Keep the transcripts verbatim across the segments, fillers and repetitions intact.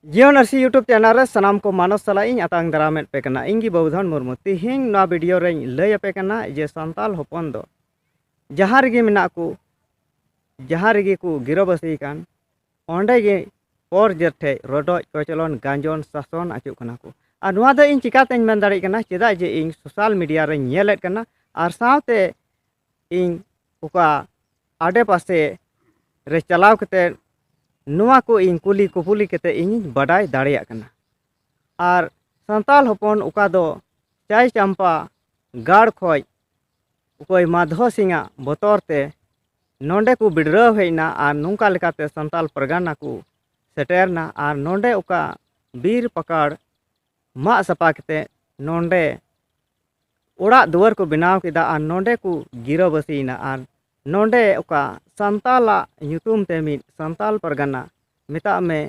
ᱡᱤᱭᱚᱱ ᱟᱹᱨᱥᱤ YouTube channel ᱨᱮ ᱥᱟᱱᱟᱢ ᱠᱚ ᱢᱟᱱᱚᱥ ᱥᱟᱞᱟᱜ ᱤᱧ ᱟᱛᱟᱝ ᱫᱟᱨᱟᱢᱮᱫ ᱯᱮ ᱠᱟᱱᱟ᱾ ᱤᱧ ᱜᱮ ᱵᱟᱹᱵᱩᱫᱷᱚᱱ ᱢᱩᱨᱢᱩ᱾ ᱛᱤᱦᱤᱧ ᱱᱚᱣᱟ ᱵᱷᱤᱰᱤᱭᱳ ᱨᱮᱧ ᱞᱟᱹᱭ ᱟᱯᱮ ᱠᱟᱱᱟ ᱡᱮ ᱥᱟᱱᱛᱟᱞ ᱦᱚᱯᱚᱱ ᱫᱚ ᱡᱟᱦᱟᱸ ᱨᱮᱜᱮ ᱢᱮᱱᱟᱜ ᱠᱚ, ᱡᱟᱦᱟᱸ ᱨᱮᱜᱮ ᱠᱚ ᱜᱤᱨᱟᱹᱵᱟᱹᱥᱤ ᱠᱟᱱ, ᱚᱸᱰᱮ ᱜᱮ ᱯᱚᱨ ᱡᱟᱹᱛ ᱴᱷᱮᱡ ᱨᱚᱰᱚᱡ ᱠᱚᱪᱞᱚᱱ ᱜᱟᱸᱡᱚᱱ ᱥᱟᱥᱚᱱ ᱟᱪᱩᱜ ᱠᱟᱱᱟ ᱠᱚ᱾ ᱟᱨ ᱱᱚᱣᱟ ᱫᱚ ᱤᱧ ᱪᱤᱠᱟᱛᱮᱧ ᱢᱮᱱ ᱫᱟᱲᱮᱭᱟᱜ ᱠᱟᱱᱟ? ᱪᱮᱫᱟᱜ ᱡᱮ ᱤᱧ ᱥᱳᱥᱟᱞ ᱢᱤᱰᱤᱭᱟ ᱨᱮᱧ ᱧᱮᱞᱮᱫ ᱠᱟᱱᱟ, ᱟᱨ ᱥᱟᱶᱛᱮ ᱤᱧ ᱚᱠᱟ ᱟᱰᱮ ᱯᱟᱥᱮ ᱨᱮ ᱪᱟᱞᱟᱣ ᱠᱟᱛᱮ ᱱᱚᱣᱟ ᱠᱚ ᱤᱧ ᱠᱩᱞᱤ ᱠᱩᱯᱩᱞᱤ ᱠᱟᱛᱮ ᱤᱧᱤᱧ ᱵᱟᱰᱟᱭ ᱫᱟᱲᱮᱭᱟᱜ ᱠᱟᱱᱟ᱾ ᱟᱨ ᱥᱟᱱᱛᱟᱞ ᱦᱚᱯᱚᱱ ᱚᱠᱟ ᱫᱚ ᱪᱟᱭ ᱪᱟᱢᱯᱟ ᱜᱟᱲ ᱠᱷᱚᱡ ᱚᱠᱚᱭ ᱢᱟᱫᱷᱚ ᱥᱤᱝᱟᱜ ᱵᱚᱛᱚᱨ ᱛᱮ ᱱᱚᱰᱮ ᱠᱚ ᱵᱤᱰᱨᱟᱹᱣ ᱦᱮᱡ ᱮᱱᱟ ᱟᱨ ᱱᱚᱝᱠᱟ ᱞᱮᱠᱟᱛᱮ ᱥᱟᱱᱛᱟᱞ ᱯᱟᱨᱜᱟᱱᱟ ᱠᱚ ᱥᱮᱴᱮᱨ ᱮᱱᱟ ᱟᱨ ᱱᱚᱰᱮ ᱚᱠᱟ ᱵᱤᱨ ᱯᱟᱠᱟᱲ ᱢᱟᱜ ᱥᱟᱯᱷᱟ ᱠᱟᱛᱮ ᱱᱚᱰᱮ ᱚᱲᱟᱜ ᱫᱩᱣᱟᱹᱨ ᱠᱚ ᱵᱮᱱᱟᱣ ᱠᱮᱫᱟ ᱟᱨ ᱱᱚᱰᱮ ᱠᱚ ᱜᱤᱨᱟᱹᱵᱟᱹᱥᱤᱭᱮᱱᱟ᱾ ᱟᱨ ᱱᱚᱰᱮ ᱚᱠᱟ ᱥᱟᱱᱛᱟᱞᱟᱜ ᱧᱩᱛᱩᱢ ᱛᱮ ᱢᱤᱫ ᱥᱟᱱᱛᱟᱞ ᱯᱟᱨᱜᱟᱱᱟ, ᱢᱮᱛᱟᱜ ᱢᱮ,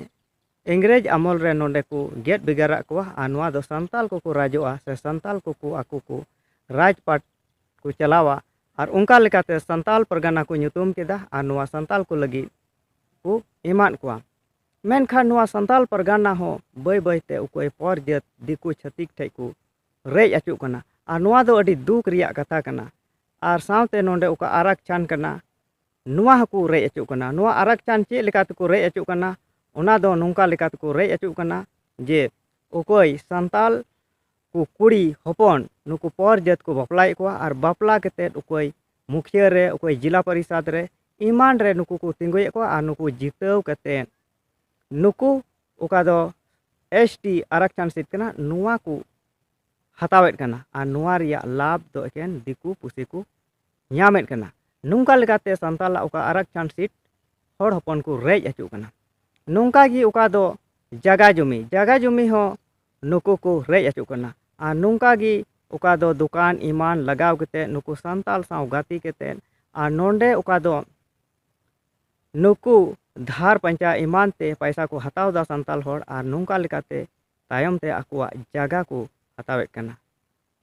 ᱤᱝᱨᱮᱡᱽ ᱟᱢᱚᱞ ᱨᱮ ᱱᱚᱰᱮ ᱠᱚ ᱜᱮᱫ ᱵᱷᱮᱜᱟᱨᱟᱜ ᱠᱚᱣᱟ ᱟᱨ ᱱᱚᱣᱟ ᱫᱚ ᱥᱟᱱᱛᱟᱞ ᱠᱚᱠᱚ ᱨᱟᱡᱚᱜᱼᱟ ᱥᱮ ᱥᱟᱱᱛᱟᱞ ᱠᱚᱠᱚ ᱟᱠᱚ ᱠᱚ ᱨᱟᱡᱽᱯᱟᱴ ᱠᱚ ᱪᱟᱞᱟᱣᱟ᱾ ᱟᱨ ᱚᱱᱠᱟ ᱞᱮᱠᱟᱛᱮ ᱥᱟᱱᱛᱟᱞ ᱯᱟᱨᱜᱟᱱᱟ ᱠᱚ ᱧᱩᱛᱩᱢ ᱠᱮᱫᱟ ᱟᱨ ᱱᱚᱣᱟ ᱥᱟᱱᱛᱟᱞ ᱠᱚ ᱞᱟᱹᱜᱤᱫ ᱠᱚ ᱮᱢᱟᱫ ᱠᱚᱣᱟ᱾ ᱢᱮᱱᱠᱷᱟᱱ ᱱᱚᱣᱟ ᱥᱟᱱᱛᱟᱞ ᱯᱟᱨᱜᱟᱱᱟ ᱦᱚᱸ ᱵᱟᱹᱭ ᱵᱟᱹᱭᱛᱮ ᱚᱠᱚᱭ ᱯᱚᱨ ᱡᱟᱹᱛ ᱫᱤᱠᱩ ᱪᱷᱟᱹᱛᱤᱠ ᱴᱷᱮᱡ ᱠᱚ ᱨᱮᱡ ᱟᱹᱪᱩᱜ ᱠᱟᱱᱟ᱾ ᱟᱨ ᱱᱚᱣᱟ ᱫᱚ ᱟᱹᱰᱤ ᱫᱩᱠ ᱨᱮᱭᱟᱜ ᱠᱟᱛᱷᱟ ᱠᱟᱱᱟ᱾ ᱟᱨ ᱥᱟᱶᱛᱮ ᱱᱚᱰᱮ ᱚᱠᱟ ᱟᱨᱟᱠᱪᱷᱟᱱ ᱠᱟᱱᱟ, ᱱᱚᱣᱟ ᱦᱚᱸᱠᱚ ᱨᱮᱡ ᱟᱹᱪᱩᱜ ᱠᱟᱱᱟ᱾ ᱱᱚᱣᱟ ᱟᱨᱟᱠᱪᱷᱟᱱ ᱪᱮᱫ ᱞᱮᱠᱟ ᱛᱮᱠᱚ ᱨᱮᱡ ᱟᱹᱪᱩᱜ ᱠᱟᱱᱟ? ᱚᱱᱟ ᱫᱚ ᱱᱚᱝᱠᱟ ᱞᱮᱠᱟ ᱛᱮᱠᱚ ᱨᱮᱡ ᱟᱹᱪᱩᱜ ᱠᱟᱱᱟ ᱡᱮ ᱚᱠᱚᱭ ᱥᱟᱱᱛᱟᱞ ᱠᱚ ᱠᱩᱲᱤ ᱦᱚᱯᱚᱱ ᱱᱩᱠᱩ ᱯᱚᱨ ᱡᱟᱹᱛ ᱠᱚ ᱵᱟᱯᱞᱟᱭᱮᱫ ᱠᱚᱣᱟ ᱟᱨ ᱵᱟᱯᱞᱟ ᱠᱟᱛᱮᱫ ᱚᱠᱚᱭ ᱢᱩᱠᱷᱤᱭᱟᱹ ᱨᱮ, ᱚᱠᱚᱭ ᱡᱮᱞᱟ ᱯᱚᱨᱤᱥᱚᱫᱽ ᱨᱮ ᱮᱢᱟᱱ ᱨᱮ ᱱᱩᱠᱩ ᱠᱚ ᱛᱤᱸᱜᱩᱭᱮᱫ ᱠᱚᱣᱟ ᱟᱨ ᱱᱩᱠᱩ ᱡᱤᱛᱟᱹᱣ ᱠᱟᱛᱮᱫ ᱱᱩᱠᱩ ᱚᱠᱟ ᱫᱚ ᱮᱥ ᱴᱤ ᱟᱨᱟᱠᱪᱷᱟᱱ ᱥᱤᱴ ᱠᱟᱱᱟ, ᱱᱚᱣᱟ ᱠᱚ ᱦᱟᱛᱟᱣᱮᱫ ᱠᱟᱱᱟ ᱟᱨ ᱱᱚᱣᱟ ᱨᱮᱭᱟᱜ ᱞᱟᱵᱷ ᱫᱚ ᱮᱠᱮᱱ ᱫᱤᱠᱩ ᱯᱩᱥᱤ ᱠᱚ ᱧᱟᱢᱮᱫ ᱠᱟᱱᱟ᱾ ᱱᱚᱝᱠᱟ ᱞᱮᱠᱟᱛᱮ ᱥᱟᱱᱛᱟᱞᱟᱜ ᱚᱠᱟ ᱟᱨᱟᱠᱪᱷᱟᱱ ᱥᱤᱴ ᱦᱚᱲ ᱦᱚᱯᱚᱱ ᱠᱚ ᱨᱮᱡ ᱟᱹᱪᱩᱜ ᱠᱟᱱᱟ᱾ ᱱᱚᱝᱠᱟ ᱜᱮ ᱚᱠᱟ ᱫᱚ ᱡᱟᱜᱟ ᱡᱚᱢᱤ, ᱡᱟᱜᱟ ᱡᱚᱢᱤ ᱦᱚᱸ ᱱᱩᱠᱩ ᱠᱚ ᱨᱮᱡ ᱟᱹᱪᱩᱜ ᱠᱟᱱᱟ᱾ ᱟᱨ ᱱᱚᱝᱠᱟ ᱜᱮ ᱚᱠᱟ ᱫᱚ ᱫᱚᱠᱟᱱ ᱮᱢᱟᱱ ᱞᱟᱜᱟᱣ ᱠᱟᱛᱮᱫ ᱱᱩᱠᱩ ᱥᱟᱱᱛᱟᱞ ᱥᱟᱶ ᱜᱟᱛᱮ ᱠᱟᱛᱮᱫ ᱟᱨ ᱱᱚᱰᱮ ᱚᱠᱟ ᱫᱚ ᱱᱩᱠᱩ ᱫᱷᱟᱨ ᱯᱟᱧᱪᱟ ᱮᱢᱟᱱ ᱛᱮ ᱯᱟᱭᱥᱟ ᱠᱚ ᱦᱟᱛᱟᱣ ᱮᱫᱟ ᱥᱟᱱᱛᱟᱞ ᱦᱚᱲ, ᱟᱨ ᱱᱚᱝᱠᱟ ᱞᱮᱠᱟᱛᱮ ᱛᱟᱭᱚᱢ ᱛᱮ ᱟᱠᱚᱣᱟᱜ ᱡᱟᱭᱜᱟ ᱠᱚ ᱦᱟᱛᱟᱣᱮᱫ ᱠᱟᱱᱟ᱾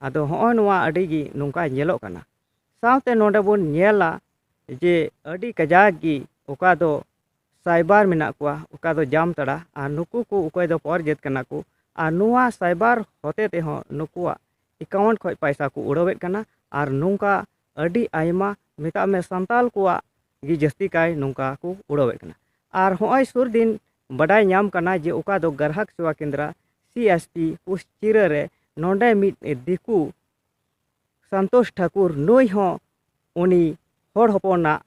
ᱟᱫᱚ ᱦᱚᱸᱜᱼᱚᱭ ᱱᱚᱣᱟ ᱟᱹᱰᱤ ᱜᱮ ᱱᱚᱝᱠᱟ ᱧᱮᱞᱚᱜ ᱠᱟᱱᱟ᱾ ᱥᱟᱶᱛᱮ ᱱᱚᱰᱮ ᱵᱚᱱ ᱧᱮᱞᱟ ᱡᱮ ᱟᱹᱰᱤ ᱠᱟᱡᱟᱠ ᱜᱮ ᱚᱠᱟ ᱫᱚ cyber ᱢᱮᱱᱟᱜ ᱠᱚᱣᱟ, ᱚᱠᱟ ᱫᱚ ᱡᱟᱢᱛᱟᱲᱟ, ᱟᱨ ᱱᱩᱠᱩ ᱠᱚ ᱚᱠᱚᱭ ᱫᱚ ᱯᱚᱨ ᱡᱟᱹᱛ ᱠᱟᱱᱟ ᱠᱚ, ᱟᱨ ᱱᱚᱣᱟ cyber ᱦᱚᱛᱮ ᱛᱮᱦᱚᱸ ᱱᱩᱠᱩᱣᱟᱜ account ᱠᱷᱚᱱ ᱯᱟᱭᱥᱟ ᱠᱚ ᱩᱲᱟᱹᱣᱮᱫ ᱠᱟᱱᱟ᱾ ᱟᱨ ᱱᱚᱝᱠᱟ ᱟᱹᱰᱤ ᱟᱭᱢᱟ, ᱢᱮᱛᱟᱜ ᱢᱮ, ᱥᱟᱱᱛᱟᱞ ᱠᱚᱣᱟᱜ ᱜᱮ ᱡᱟᱹᱥᱛᱤ ᱠᱟᱭ ᱱᱚᱝᱠᱟ ᱠᱚ ᱩᱲᱟᱹᱣᱮᱫ ᱠᱟᱱᱟ᱾ ᱟᱨ ᱦᱚᱸᱜᱼᱚᱭ ᱥᱩᱨ ᱫᱤᱱ ᱵᱟᱰᱟᱭ ᱧᱟᱢ ᱠᱟᱱᱟ ᱡᱮ ᱚᱠᱟ ᱫᱚ ᱜᱨᱟᱦᱚᱠ ᱥᱮᱵᱟ ᱠᱮᱱᱫᱨᱟ, C S P, ᱯᱩᱥᱪᱤᱨᱟᱹ ᱨᱮ ᱱᱚᱰᱮ ᱢᱤᱫ ᱫᱤᱠᱩ ᱥᱟᱱᱛᱳᱥ ᱴᱷᱟᱠᱩᱨ, ᱱᱩᱭ ᱦᱚᱸ ᱩᱱᱤ ᱦᱚᱲ ᱦᱚᱯᱚᱱᱟᱜ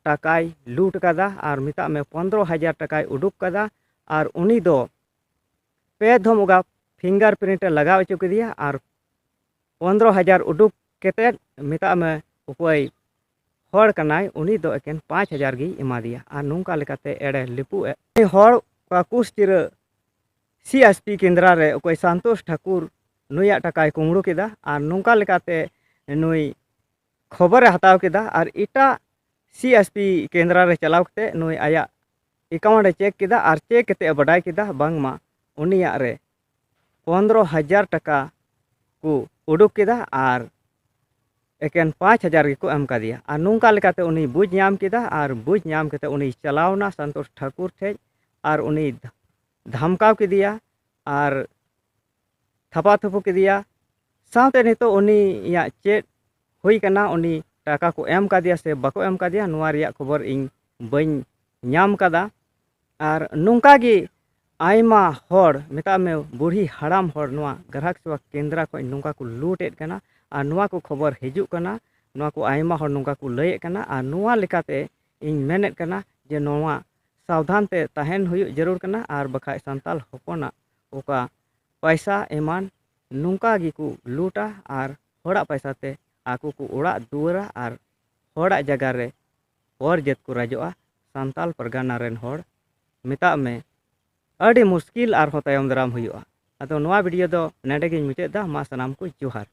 ᱴᱟᱠᱟᱭ ᱞᱩᱴ ᱠᱟᱫᱟ᱾ ᱟᱨ ᱢᱮᱛᱟᱜ ᱢᱮ, ᱯᱚᱱᱫᱽᱨᱚ ᱦᱟᱡᱟᱨ ᱴᱟᱠᱟᱭ ᱩᱰᱩᱠ ᱠᱟᱫᱟ᱾ ᱟᱨ ᱩᱱᱤ ᱫᱚ ᱯᱮ ᱫᱷᱚᱢ ᱚᱜᱟ fingerprint ᱮ ᱞᱟᱜᱟᱣ ᱦᱚᱪᱚ ᱠᱮᱫᱮᱭᱟ᱾ ᱟᱨ ᱯᱚᱱᱫᱽᱨᱚ ᱦᱟᱡᱟᱨ ᱩᱰᱩᱠ ᱠᱟᱛᱮᱫ, ᱢᱮᱛᱟᱜ ᱢᱮ, ᱚᱠᱚᱭ ᱦᱚᱲ ᱠᱟᱱᱟᱭ, ᱩᱱᱤ ᱫᱚ ᱮᱠᱮᱱ ᱯᱟᱸᱪ ᱦᱟᱡᱟᱨ ᱜᱮᱭ ᱮᱢᱟ ᱫᱮᱭᱟ᱾ ᱟᱨ ᱱᱚᱝᱠᱟ ᱞᱮᱠᱟᱛᱮ ᱮᱲᱮ ᱞᱤᱯᱩ ᱮ ᱩᱱᱤ ᱦᱚᱲ ᱠᱚᱣᱟ ᱠᱩᱥ ᱪᱤᱨᱟᱹ C S P ᱠᱮᱱᱫᱨᱟ ᱨᱮ ᱚᱠᱚᱭ ᱥᱟᱱᱛᱳᱥ ᱴᱷᱟᱠᱩᱨ, ᱱᱩᱭᱟᱜ ᱴᱟᱠᱟᱭ ᱠᱩᱢᱵᱽᱲᱩ ᱠᱮᱫᱟ᱾ ᱟᱨ ᱱᱚᱝᱠᱟ ᱞᱮᱠᱟᱛᱮ ᱱᱩᱭ ᱠᱷᱚᱵᱚᱨᱮ ᱦᱟᱛᱟᱣ ᱠᱮᱫᱟ᱾ ᱟᱨ ᱮᱴᱟᱜ C S P ᱠᱮᱱᱫᱨᱟ ᱨᱮ ᱪᱟᱞᱟᱣ ᱠᱟᱛᱮ ᱱᱩᱭ ᱟᱭᱟᱜ account ᱮ check ᱠᱮᱫᱟ᱾ ᱟᱨ check ᱠᱟᱛᱮ ᱮ ᱵᱟᱰᱟᱭ ᱠᱮᱫᱟ ᱵᱟᱝᱢᱟ ᱩᱱᱤᱭᱟᱜ ᱨᱮ ᱯᱚᱱᱫᱽᱨᱚ ᱦᱟᱡᱟᱨ ᱴᱟᱠᱟ ᱠᱚ ᱩᱰᱩᱠ ᱠᱮᱫᱟ ᱟᱨ ᱮᱠᱮᱱ ᱯᱟᱸᱪ ᱦᱟᱡᱟᱨ ᱜᱮᱠᱚ ᱮᱢ ᱠᱟᱫᱮᱭᱟ᱾ ᱟᱨ ᱱᱚᱝᱠᱟ ᱞᱮᱠᱟᱛᱮ ᱩᱱᱤ ᱵᱩᱡᱽ ᱧᱟᱢ ᱠᱮᱫᱟ᱾ ᱟᱨ ᱵᱩᱡᱽ ᱧᱟᱢ ᱠᱟᱛᱮ ᱩᱱᱤ ᱪᱟᱞᱟᱣᱱᱟ ᱥᱟᱱᱛᱳᱥ ᱴᱷᱟᱠᱩᱨ ᱴᱷᱮᱡ ᱟᱨ ᱩᱱᱤ ᱫᱷᱟᱢᱠᱟᱣ ᱠᱮᱫᱮᱭᱟ ᱟᱨ ᱛᱷᱟᱯᱟ ᱛᱷᱩᱯᱩ ᱠᱮᱫᱮᱭᱟ᱾ ᱥᱟᱶᱛᱮ ᱱᱤᱛᱚᱜ ᱩᱱᱤᱭᱟᱜ ᱪᱮᱫ ᱦᱩᱭ ᱠᱟᱱᱟ, ᱩᱱᱤ ᱴᱟᱠᱟ ᱠᱚ ᱮᱢ ᱠᱟᱫᱮᱭᱟ ᱥᱮ ᱵᱟᱠᱚ ᱮᱢ ᱠᱟᱫᱮᱭᱟ, ᱱᱚᱣᱟ ᱨᱮᱭᱟᱜ ᱠᱷᱚᱵᱚᱨ ᱤᱧ ᱵᱟᱹᱧ ᱧᱟᱢ ᱠᱟᱫᱟ᱾ ᱟᱨ ᱱᱚᱝᱠᱟ ᱜᱮ ᱟᱭᱢᱟ ᱦᱚᱲ, ᱢᱮᱛᱟᱜ ᱢᱮ, ᱵᱩᱲᱦᱤ ᱦᱟᱲᱟᱢ ᱦᱚᱲ ᱱᱚᱣᱟ ᱜᱨᱟᱦᱚᱠ ᱥᱮᱵᱟ ᱠᱮᱱᱫᱨᱟ ᱠᱷᱚᱱ ᱱᱚᱝᱠᱟ ᱠᱚ ᱞᱩᱴ ᱮᱫ ᱠᱟᱱᱟ᱾ ᱟᱨ ᱱᱚᱣᱟ ᱠᱚ ᱠᱷᱚᱵᱚᱨ ᱦᱤᱡᱩᱜ ᱠᱟᱱᱟ, ᱱᱚᱣᱟ ᱠᱚ ᱟᱭᱢᱟ ᱦᱚᱲ ᱱᱚᱝᱠᱟ ᱠᱚ ᱞᱟᱹᱭᱮᱫ ᱠᱟᱱᱟ᱾ ᱟᱨ ᱱᱚᱣᱟ ᱞᱮᱠᱟᱛᱮ ᱤᱧ ᱢᱮᱱᱮᱫ ᱠᱟᱱᱟ ᱡᱮ ᱱᱚᱣᱟ ᱥᱟᱵᱫᱷᱟᱱ ᱛᱮ ᱛᱟᱦᱮᱱ ᱦᱩᱭᱩᱜ ᱡᱟᱹᱨᱩᱲ ᱠᱟᱱᱟ᱾ ᱟᱨ ᱵᱟᱠᱷᱟᱡ ᱥᱟᱱᱛᱟᱞ ᱦᱚᱯᱚᱱᱟᱜ ᱚᱠᱟ ᱯᱟᱭᱥᱟ ᱮᱢᱟᱱ ᱱᱚᱝᱠᱟ ᱜᱮᱠᱚ ᱞᱩᱴᱟ ᱟᱨ ᱦᱚᱲᱟᱜ ᱯᱟᱭᱥᱟ ᱛᱮ ᱟᱠᱚ ᱠᱚ ᱚᱲᱟᱜ ᱫᱩᱣᱟᱹᱨᱟ ᱟᱨ ᱦᱚᱲᱟᱜ ᱡᱟᱭᱜᱟ ᱨᱮ ᱦᱚᱲ ᱡᱟᱹᱛ ᱠᱚ ᱨᱟᱡᱚᱜᱼᱟ᱾ ᱥᱟᱱᱛᱟᱞ ᱯᱟᱨᱜᱟᱱᱟ ᱨᱮᱱ ᱦᱚᱲ, ᱢᱮᱛᱟᱜ ᱢᱮ, ᱟᱹᱰᱤ ᱢᱩᱥᱠᱤᱞ ᱟᱨᱦᱚᱸ ᱛᱟᱭᱚᱢ ᱫᱟᱨᱟᱢ ᱦᱩᱭᱩᱜᱼᱟ᱾ ᱟᱫᱚ ᱱᱚᱣᱟ video ᱫᱚ ᱱᱚᱰᱮ ᱜᱤᱧ ᱢᱩᱪᱟᱹᱫ ᱮᱫᱟ᱾ ᱢᱟ ᱥᱟᱱᱟᱢ ᱠᱚ ᱡᱚᱦᱟᱨ᱾